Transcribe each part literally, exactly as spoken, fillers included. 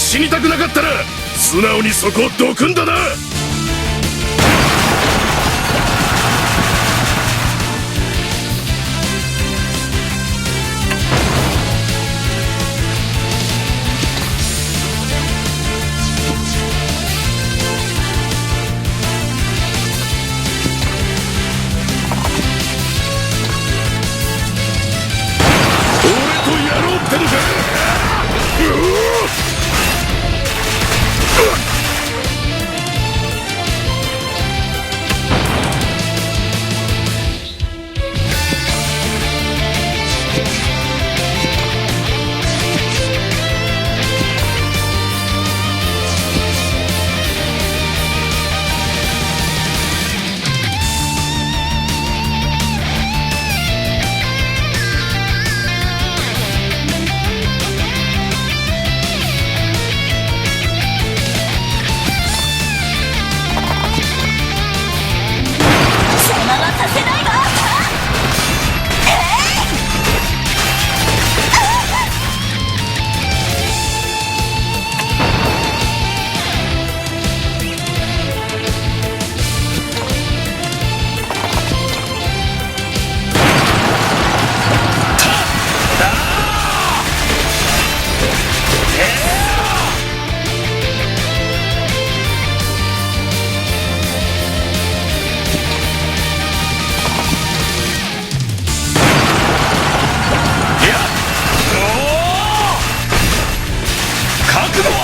死にたくなかったら、素直にそこをどくんだな。俺とやろうってのか？うお！邪魔はさせないわ。いや、おお、覚悟は。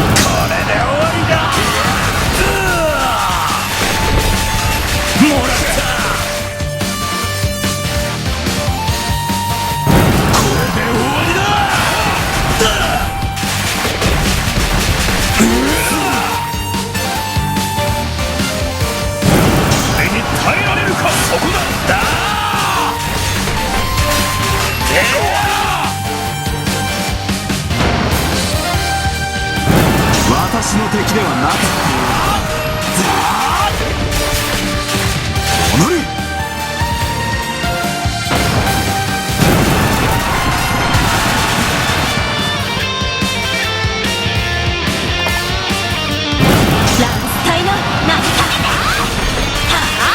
これで終わりだ。もらった。これで終わりだ。俺に耐えられるか。そこだ。だ。では。私の敵ではなかった。おのれ。ランス隊の名にかけて。はあ。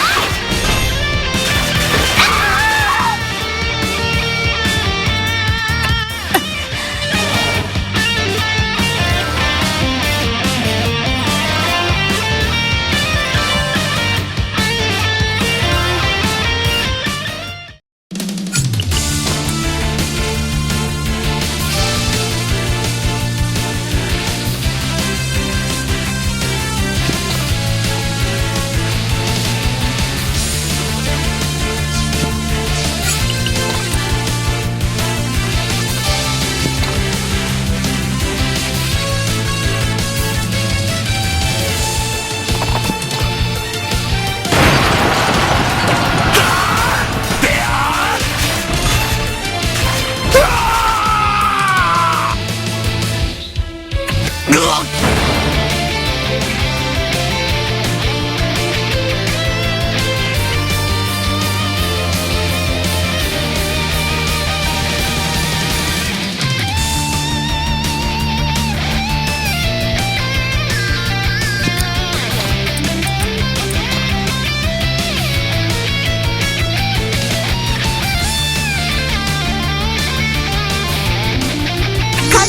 か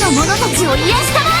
の者たちを癒したま